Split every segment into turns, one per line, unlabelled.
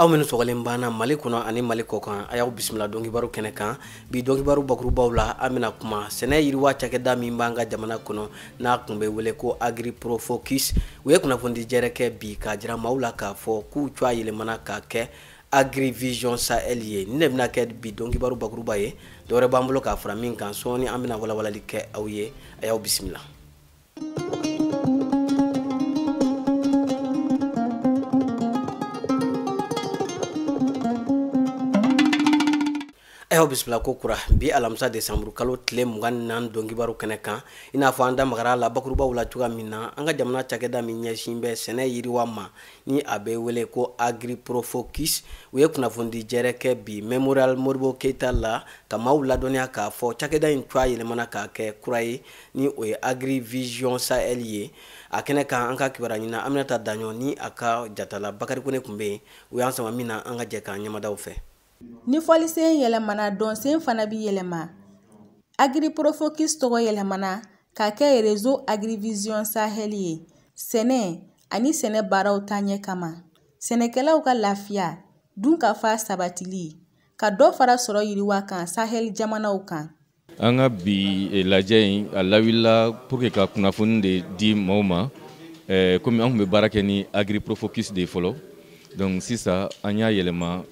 Aw minnu sɔgɔlen banna Mali kɔnɔ ani Mali kɔ kan, a y'aw bisimila dɔnkibaru kɛnɛ kan. Bi dɔnkibaru bakurubaw la, an bɛna kuma sɛnɛ yiriwa cakɛda min b'an ka jamana kɔnɔ n'a tun bɛ wele ko AgriProFocus. U ye kunnafoni jɛrɛ kɛ bi k'a jira maaw la k'a fɔ k'u cogoya yɛlɛmana k'a kɛ Agrivision Sahel ye. Nin de bɛna kɛ bi dɔnkibaru bakuruba ye. Dɔwɛrɛ b'an bolo k'a fara min kan sɔɔni, an bɛna walawalali kɛ aw ye. A y'aw bisimila. Aw bisimila ko kura bi alamisa desanburu kalo tile 24 dɔnkibaru kɛnɛ kan. I n'a fɔ an da magara la bakurubaw la cogoya min na, an ka jamana cakɛda min ɲɛsin bɛ sɛnɛ yiriwa ma ni a bɛ wele ko AgriProFocus, u ye kunnafoni jɛrɛ kɛ bi Memorial Modibo Keita la ka maaw ladɔnniya k'a fɔ cakɛda in cogoya yɛlɛmana k'a kɛ kura ye ni o ye Agrivision Sahel ye. A kɛnɛ kan, an ka kibaruya ɲini Aminata Daɲɔ ni a ka jatala Bakari Kone tun bɛ yen. U y'an sama min na, an ka jɛ k'an ɲɛmadaw fɛ.
Ni fɔlisen yɛlɛmana, dɔnsen fana bi yɛlɛma. AgriProFocus tɔgɔ yɛlɛmana k'a kɛ Réseau Agrivision Sahel ye, sɛnɛ ani sɛnɛ baaraw taaɲɛ kama, sɛnɛkɛlaw ka lafiya, dunkafa sabatili, ka dɔ fara sɔrɔ yiriwa kan Sahel jamanaw kan.
An ka bi lajɛ in a lawulila pour que ka kunnafoni de di maaw ma, komi an tun bɛ baara kɛ ni AgriProFocus de ye fɔlɔ. Donc sisan an y'a yɛlɛma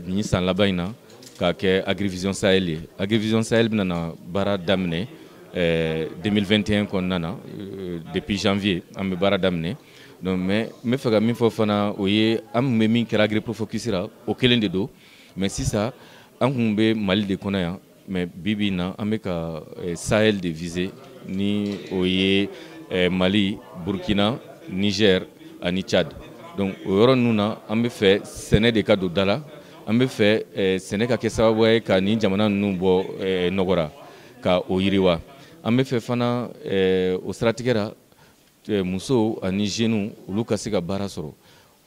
nin san laban in na k'a kɛ Agrivision Sahel ye. Agrivision Sahel bɛna na baara daminɛ 2021 kɔnɔna na, depuis janvier an bɛ baara daminɛ. Donc mais n bɛ fɛ ka min fɔ fana, o ye an tun bɛ min kɛra AgriProFocus la, o kelen de don. Mais sisan an tun bɛ Mali de kɔnɔ yan, mais bi bi in na an bɛ ka Sahel de viser, ni o ye Mali, Burkina, Niger ani Tchad. Donc o yɔrɔ ninnu na, an bɛ fɛ sɛnɛ de ka don da la, an bɛ fɛ sɛnɛ ka kɛ sababu ye ka nin jamana ninnu bɔ nɔgɔ la ka o yiriwa. An bɛ fɛ fana o siratigɛ la, musow ani jeunes olu ka se ka baara sɔrɔ,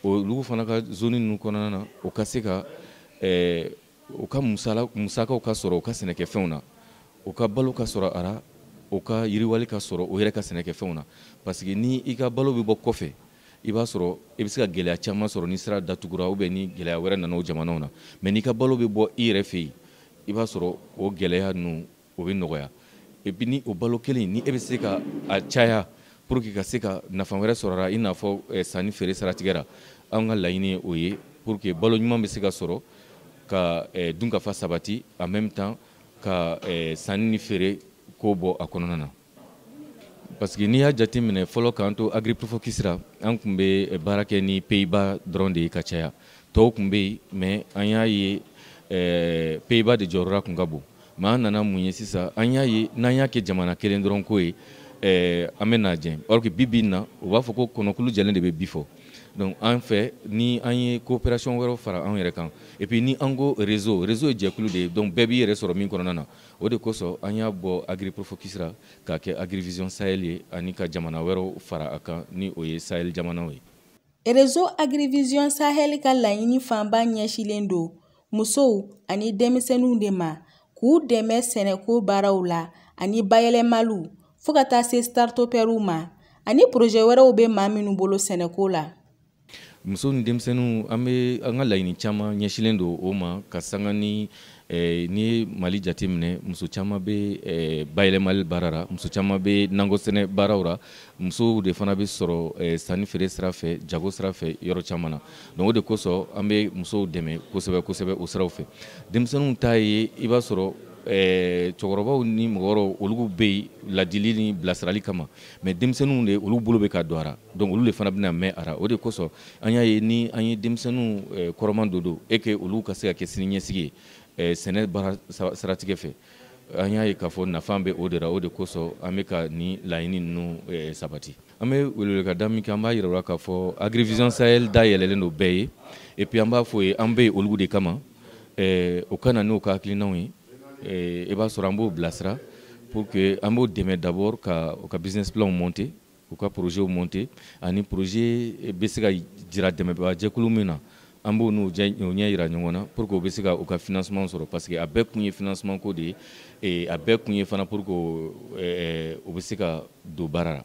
olu fana ka zone ninnu kɔnɔna na, o ka se ka u ka musakaw ka sɔrɔ u ka sɛnɛkɛfɛnw na, u ka balo ka sɔrɔ a la, u ka yiriwali ka sɔrɔ u yɛrɛ ka sɛnɛkɛfɛnw na. Parce que ni i ka balo bɛ bɔ kɔfɛ, i b'a sɔrɔ i bɛ se ka gɛlɛya caman sɔrɔ ni sira datugura ou bien ni gɛlɛya wɛrɛ nana o jamanaw na. Mais n'i ka balo bɛ bɔ i yɛrɛ fɛ yen, i b'a sɔrɔ o gɛlɛya ninnu o bɛ nɔgɔya. Et puis ni o balo kelen ni e bɛ se ka a caya pour que ka se ka nafa wɛrɛ sɔrɔ a la, i n'a fɔ sanni feere siratigɛ la, an ka laɲini ye o ye pour que balo ɲuman bɛ se ka sɔrɔ ka dunkafa sabati, en même temps ka sanni ni feere ko bɔ a kɔnɔna na. Parce que n'i y'a jateminɛ fɔlɔ k'an to AgriProFocus la, an tun bɛ baara kɛ ni Pays-Bas dɔrɔn de ye ka caya. Tɔw tun bɛ yen, mais an y'a ye Pays-Bas de jɔyɔrɔ tun ka bon. Mais an nana mun ye sisan, an y'a ye n'an y'a kɛ jamana kelen dɔrɔn ko ye, an bɛ na jɛn. Or que bi bi in na, u b'a fɔ ko kɔnɔkulu jɛlen de bɛ bi fɔ. Donc an fɛ ni an ye coopération wɛrɛw fara an yɛrɛ kan, et puis ni an ko réseau, réseau ye jɛkulu de ye, donc bɛɛ b'i yɛrɛ sɔrɔ min kɔnɔna na. O de kosɔn an y'a bɔ AgriProFocus la k'a kɛ Agrivision Sahel ye, ani ka jamana wɛrɛw fara a kan ni o ye Sahel jamanaw ye.
Réseau Agrivision Sahel ka laɲini fanba ɲɛsinlen don musow ani denmisɛnninw de ma, k'u dɛmɛ sɛnɛko baaraw la ani bayɛlɛmaliw, fo ka taa se start-upɛriw ma ani projet wɛrɛw bɛ maa minnu bolo sɛnɛko la.
Musow ni denmisɛnninw, an bɛ an ka laɲini caman ɲɛsinlen don o ma ka sanga ni n'i ye Mali jateminɛ, muso caman bɛ bayɛlɛmali baara la, muso caman bɛ nakɔ sɛnɛ baaraw la, musow de fana bɛ sɔrɔ sanni feere sira fɛ, jago sira fɛ yɔrɔ caman na. Donc o de kosɔn an bɛ musow dɛmɛ kosɛbɛ kosɛbɛ o siraw fɛ. Denmisɛnninw ta ye, i b'a sɔrɔ cɛkɔrɔbaw ni mɔgɔ wɛrɛw olu bɛ yen ladili ni bilasirali kama, mais denmisɛnninw de olu bolo bɛ ka don a la, donc olu de fana bɛna mɛn a la. O de kosɔn an y'a ye ni an ye denmisɛnninw kɔrɔman dɔ don et que olu ka se ka kɛ sini ɲɛsigi ye sɛnɛ baara siratigɛ fɛ, an y'a ye k'a fɔ nafa bɛ o de la. O de kosɔn an bɛ ka nin laɲini ninnu sabati. An bɛ weleweleda min kɛ, an b'a yira u la k'a fɔ Agrivision Sahel dayɛlɛlen don bɛɛ ye, et puis an b'a fɔ ye an bɛ yen olu de kama, o ka na n'u ka hakilinaw ye. I b'a sɔrɔ an b'o bilasira pour que an b'o dɛmɛ d'abord ka u ka business plan monter, u ka projet monter, ani projet bɛ se ka jira dɛmɛbaga jɛkulu min na, an b'o n'u ɲɛ yira ɲɔgɔn na pour que u bɛ se ka u ka financement sɔrɔ. Parce que a bɛɛ kun ye financement ko de ye, a bɛɛ kun ye fana pour que u bɛ se ka don baara la.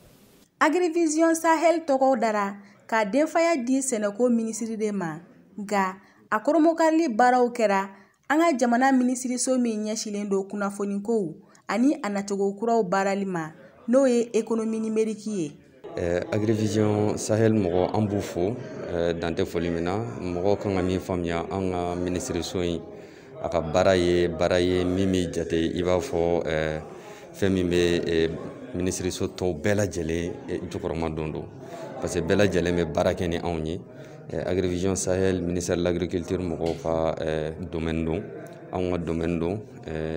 Agrivision Sahel tɔgɔ dara ka denfaya di sɛnɛko minisiri de ma, nka A koromokarili baaraw kɛra an ka jamana minisiriso min ɲɛsinnen don kunnafonikow ani a nacogo kuraw baarali ma, n'o ye économie numérique ye.
Agrivision Sahel mɔgɔ, an b'u fo dan tɛ foli min na. Mɔgɔw kan ka min faamuya, an ka minisiriso in, a ka baara ye baara ye min bɛ jate i b'a fɔ fɛn min bɛ minisiriso tɔw bɛɛ lajɛlen jukɔrɔma don, parce que bɛɛ lajɛlen bɛ baara kɛ ni anw ye. Agrivision Sahel, ministère de l'Agriculture mɔgɔw ka domaine don, anw ka domaine don,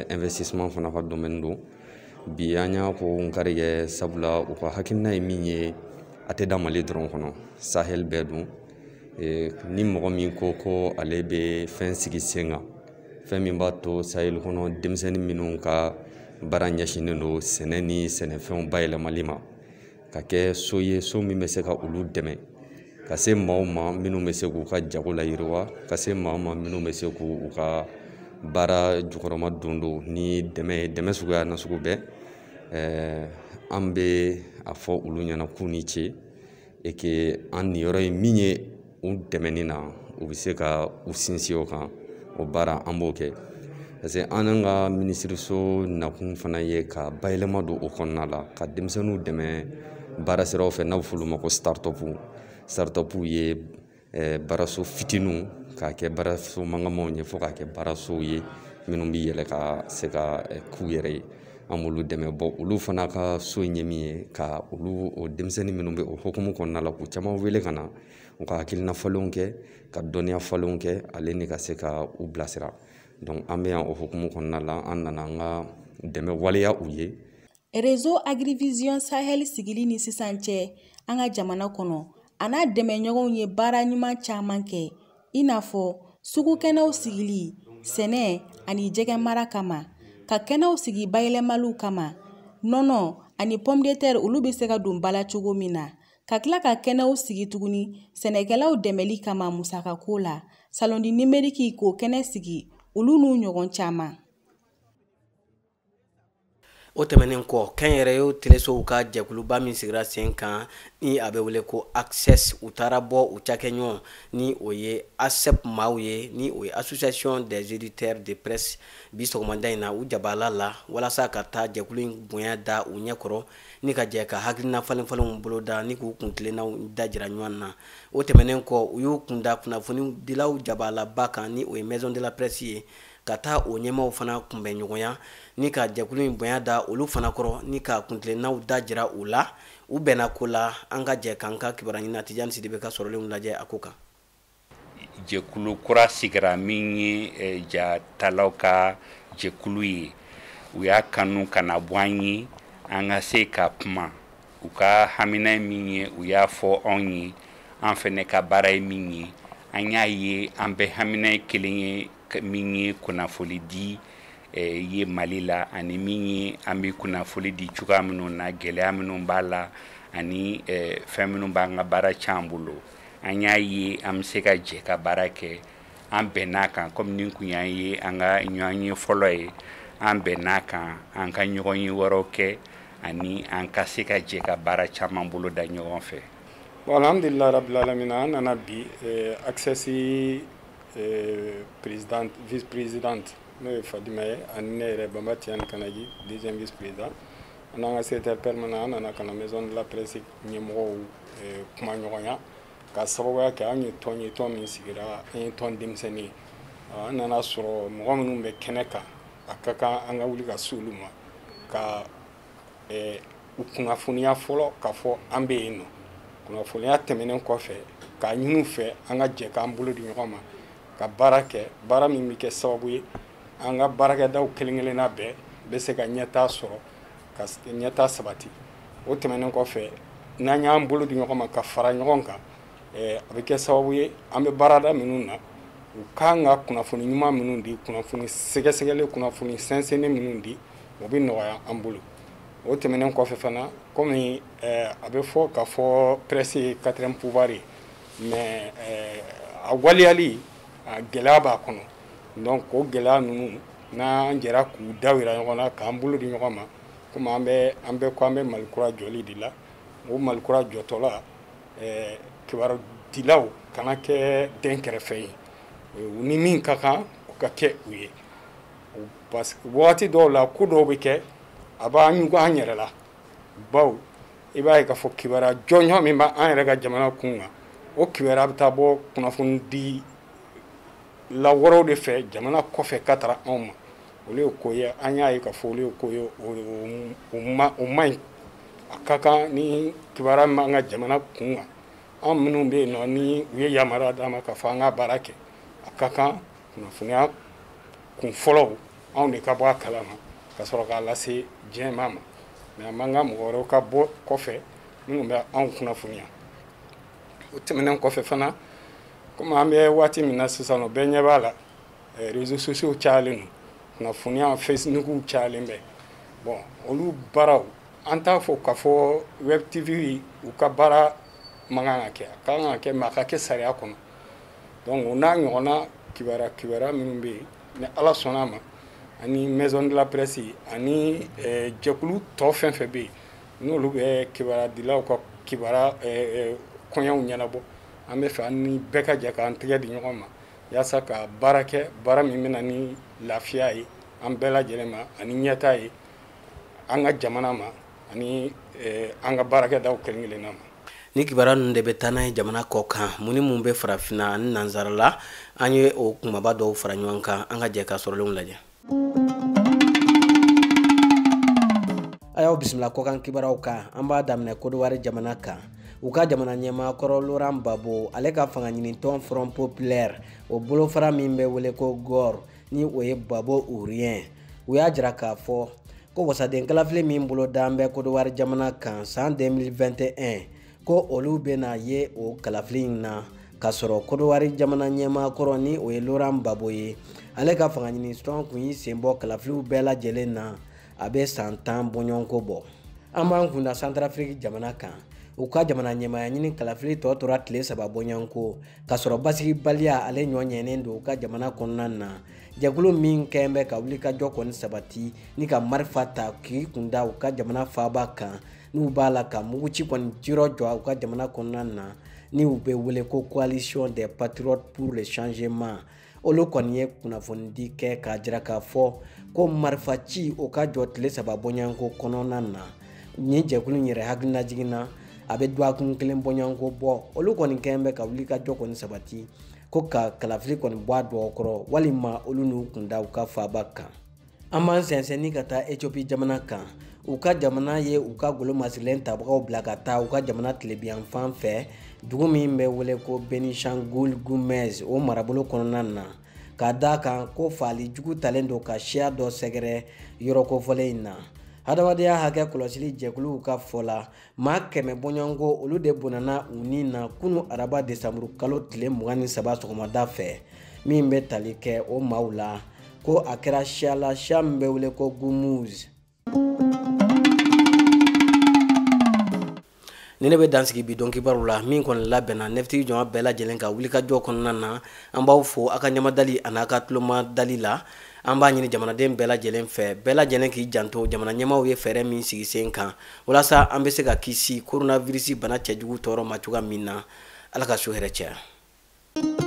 investissement fana ka domaine don. Bi an y'a ko n kari kɛ, sabula u ka hakilina ye min ye, a tɛ da Mali dɔrɔn kɔnɔ, Sahel bɛɛ don. Ni mɔgɔ min ko ko ale bɛ fɛn sigi sen kan, fɛn min b'a to Sahel kɔnɔ denmisɛnnin minnu ka baara ɲɛsinnen don sɛnɛ ni sɛnɛfɛnw bayɛlɛmali ma, ka kɛ so ye, so min bɛ se ka olu dɛmɛ ka se maaw ma minnu bɛ se k'u ka jago layiriwa, ka se maaw ma minnu bɛ se k'u ka baara jukɔrɔma don ni dɛmɛ ye, dɛmɛ suguya na sugu bɛɛ, an bɛ a fɔ olu ɲɛna k'u ni ce, et que an niyɔrɔ ye min ye u dɛmɛni na, u bɛ se ka u sinsin o kan. O baara an b'o kɛ, parce que an ka minisiriso nakun fana ye ka bayɛlɛma don o kɔnɔna la, ka denmisɛnninw dɛmɛ baara siraw fɛ, n'a bɛ f'olu ma ko start-up. Start-up ye baaraso fitininw k'a kɛ baaraso mankanmanw ye, fo k'a kɛ baarasow ye minnu bɛ yɛlɛ ka se ka k'u yɛrɛ ye. An b'olu dɛmɛ. Bɔ olu fana ka so in ye min ye, ka olu o denmisɛnnin minnu bɛ o hukumu kɔnɔna la, k'u caman wele ka na u ka hakilina falenw kɛ, ka dɔnniya falenw kɛ, ale ni ka se ka u bilasira. Donc an bɛ yan o hukumu kɔnɔna la, an nana an ka dɛmɛ waleya u ye.
Réseau Agrivision Sahel sigili ni sisan cɛ, an ka jamana kɔnɔ, a n'a dɛmɛɲɔgɔnw ye baara ɲuman caman kɛ, i n'a fɔ sugukɛnɛw sigili sɛnɛ ani jɛgɛ mara kama, ka kɛnɛw sigi bayɛlɛmaliw kama, nɔnɔ ani pomme de terre olu bɛ se ka don ba la cogo min na, ka tila ka kɛnɛw sigi tuguni sɛnɛkɛlaw dɛmɛli kama musakako la, salon du numérique k'o kɛnɛ sigi, olu n'u ɲɔgɔn caman.
O tɛmɛnen kɔ, kɛnyɛrɛye telesow ka jɛkuluba min sigira sen kan ni a bɛ wele ko Access, u taara bɔ u cakɛɲɔgɔn ni o ye ASEP maaw ye, ni o ye Association des éditeurs de presse, bi sɔgɔmada in na u jabala la walasa ka taa jɛkulu in bonya da u ɲɛkɔrɔ, ni ka jɛ ka hakilina falen falenw boloda ni k'u kuntilennaw da jira ɲɔgɔn na. O tɛmɛnen kɔ, u y'u kunda kunnafonidilaw jabalaba kan, ni o ye Maison de la Presse ye, ka taa o ɲɛmaaw fana kunbɛn ɲɔgɔnya ni ka jɛkulu in bonya da olu fana kɔrɔ, ni ka kuntilennaw da jira u la. U bɛnna ko la. An ka jɛ k'an ka kibaruya ɲini Tijani Sidibe ka sɔrɔlenw lajɛ a ko kan.
Jɛkulu kura sigira min ye jatalaw ka jɛkulu ye, u y'a kanu ka na bɔ an ye, an ka se ka kuma u ka hamina min ye, u y'a fɔ anw ye, an fɛnɛ ka baara ye min ye, an y'a ye an bɛɛ hamina ye kelen ye, min ye kunnafoli di ye Mali la, ani min ye an bɛ kunnafoli di cogoya minnu na, gɛlɛya minnu b'a la, ani fɛn minnu b'an ka baara can bolo. An y'a ye an bɛ se ka jɛ ka baara kɛ. An bɛnn'a kan, komi nin kun y'an ye an ka ɲɔgɔn ye fɔlɔ ye, an bɛnn'a kan an ka ɲɔgɔn ye wɛrɛw kɛ, ani an ka se ka jɛ ka baara caman bolo da ɲɔgɔn fɛ.
Bon, alhamdulilah rabbil alamin, an nana bi Access présidente, vice présidente, n'o ye Fadima ye, ani ne yɛrɛ Bamba Tiɲani Kanaji, deuxième vice président, an n'an ka secrétaire permanent, an nana ka na Maison de la Presse ɲɛmɔgɔw kuma ɲɔgɔnya, ka sababuya kɛ an ye tɔn ye, tɔn min sigira, an ye tɔn denmisɛnnin ye. An nana sɔrɔ mɔgɔ minnu bɛ kɛnɛ kan, a ka kan an ka wuli ka se olu ma, ka u kunnafoniya fɔlɔ k'a fɔ an bɛ yen nɔ. Kunnafoniya tɛmɛnen kɔfɛ, k'a ɲini u fɛ an ka jɛ k'an bolo di ɲɔgɔn ma ka baara kɛ, baara min bɛ kɛ sababu ye an ka baarakɛdaw kelen kelenna bɛɛ bɛ se ka ɲɛtaa sɔrɔ, ka ɲɛtaa sabati. O tɛmɛnen kɔfɛ, n'an y'an bolo di ɲɔgɔn ma ka fara ɲɔgɔn kan, a bɛ kɛ sababu ye an bɛ baarada minnu na, u kan ka kunnafoni ɲuman minnu di, kunnafoni sɛgɛsɛgɛlen, kunnafoni sɛnsɛnnen minnu di, o bɛ nɔgɔya an bolo. O tɛmɛnen kɔfɛ fana, komi a bɛ fɔ k'a fɔ presse ye quatrième pouvoir ye, mais a waleyali, a gɛlɛya b'a kɔnɔ. Donc o gɛlɛya ninnu, n'an jɛra k'u da yira ɲɔgɔn na, k'an bolo di ɲɔgɔn ma, komi an bɛ ko an bɛ Mali kura jɔli de la, o Mali kura jɔtɔla, kibarudilaw kana kɛ den kɛrɛfɛ ye. U ni min ka kan o ka kɛ u ye, parce que waati dɔw la ko dɔw bɛ kɛ a b'an ɲugu an yɛrɛ la, bawo i b'a ye k'a fɔ kibaruya jɔnjɔn min b'an yɛrɛ ka jamana kun kan, o kibaruya bɛ taa bɔ kunnafoni di la wɛrɛw de fɛ jamana kɔfɛ ka taara anw ma. Olu ye ko ye an y'a ye k'a fɔ olu ye ko ye o man ɲi. A ka kan ni kibaruya min b'an ka jamana kun kan, an minnu bɛ yen nɔ ni u ye yamaruya d'an ma k'a fɔ an ka baara kɛ, a ka kan kunnafoniya kun fɔlɔw anw de ka bɔ a kalama ka sɔrɔ k'a lase diɲɛmaa ma. Mais a man kan mɔgɔ wɛrɛw ka bɔ kɔfɛ minnu bɛ anw kunnafoniya. O tɛmɛnen kɔfɛ fana, komi an bɛ waati min na sisan nɔ, bɛɛ ɲɛ b'a la réseaux sociaux cayalen don, kunnafoniya Facebook cayalen bɛ. Bon, olu baaraw an t'a fɔ k'a fɔ web TV u ka baara man kan ka kɛ, a ka kan ka kɛ, mais a ka kɛ sariya kɔnɔ. Donc o n'a ɲɔgɔnna kibaruya minnu bɛ yen, ni Ala sɔnna a ma, ani maison de la presse ani jɛkulu tɔ fɛn fɛn bɛ yen n'olu bɛ kibaruya dilaw ka kibaruya kɔɲɔw ɲɛnabɔ, an bɛ fɛ an ni bɛɛ ka jɛ k'an tɛgɛ di ɲɔgɔn ma yaasa ka baara kɛ, baara min bɛ na ni lafiya ye an bɛɛ lajɛlen ma ani ɲɛtaa ye an ka jamana ma ani an ka baarakɛdaw kelen kelenna ma.
Ni kibaruya ninnu de bɛ taa n'a ye jamana kɔ kan, mun ni mun bɛ farafinna ani nansarala, an ye o kumaba dɔw fara ɲɔgɔn kan, an ka jɛ ka sɔrɔlenw lajɛ. A y'aw bisimila kɔkan kibaruyaw kan. An b'a daminɛ Kodowari jamana kan. U ka jamana ɲɛmaa kɔrɔ Laurent Gbagbo, ale ka fanga ɲinitɔn Front Populaire, o bolofara min bɛ wele ko GOR, ni o ye Gbagbo ou rien, u y'a jira k'a fɔ ko wasaden kalafili min bolo dan bɛ Kodowari jamana kan san 2021, ko olu bɛna ye o kalafili in na k'a sɔrɔ Kodowari jamana ɲɛmaa kɔrɔ ni o ye Laurent Gbagbo ye, ale ka fanga ɲinitɔn kun y'i sen bɔ kalafiliw bɛɛ lajɛlen na a bɛ san 10 bɔɲɔgɔnko bɔ. An b'an kun da Santarafiriki jamana kan. U ka jamana ɲɛmaaya ɲini kalafili tɔ tora tile 3 bɔɲɔgɔnko k'a sɔrɔ basigibaliya ale ɲɔ ɲɛnen don u ka jamana kɔnɔna na. Jɛkulu min kɛn bɛ ka wulikajɔ kɔni sabati ni ka marifa ta k'i kun da u ka jamana faaba kan, n'u b'a la ka muguci kɔni jirɔ jɔ u ka jamana kɔnɔna na, ni u bɛ wele ko Coalition des Patriotes pour le Changement, olu kɔni ye kunnafonidi kɛ k'a jira k'a fɔ ko marifa ci o ka jɔ tile 3 bɔɲɔgɔnko kɔnɔna na. Nin jɛkulu in yɛrɛ hakilina na a bɛ dɔgɔkun kelen bɔɲɔgɔnko bɔ. Olu kɔni kɛn bɛ ka wulikajɔ kɔni sabati ko ka kalafili kɔni bɔ a dɔgɔkɔrɔ, walima olu n'u kun da u ka faaba kan. An b'an sɛnsɛn ni ka taa Ethiopie jamana kan. U ka jamana ye u ka golo masirilen tabagaw bila ka taa u ka jamana tilebinyanfan fɛ, dugu min bɛ wele ko Benishangul Gumez, o marabolo kɔnɔna na, ka da kan ko faali jugu talen don ka siya dɔ sɛgɛrɛ yɔrɔ kofɔlen in na. Hadamadenya hakɛ kɔlɔsili jɛkuluw ka fɔ la, maa 100 bɔɲɔgɔnko olu de bɔnna u ni na kunu araba desanburu kalo tile 23 sɔgɔmada fɛ, min bɛ tali kɛ o maaw la ko a kɛra siya la, siya min bɛ wele ko Gumuz. Ni ne bɛ dansigi bi dɔn kibaru la min kɔni labɛnna nɛfitigi jɔn bɛɛ lajɛlen ka wulikajɔ kɔnɔna na. An b'aw fo aw ka ɲamadali ani aw ka tulomadali la. An b'a ɲini jamanaden bɛɛ lajɛlen fɛ, bɛɛ lajɛlen k'i janto jamana ɲɛmaaw ye fɛɛrɛ min sigi sen kan walasa an bɛ se ka kisi coronavirus bana cɛjugu tɔɔrɔ ma cogoya min na. Ala ka su hɛrɛ caya.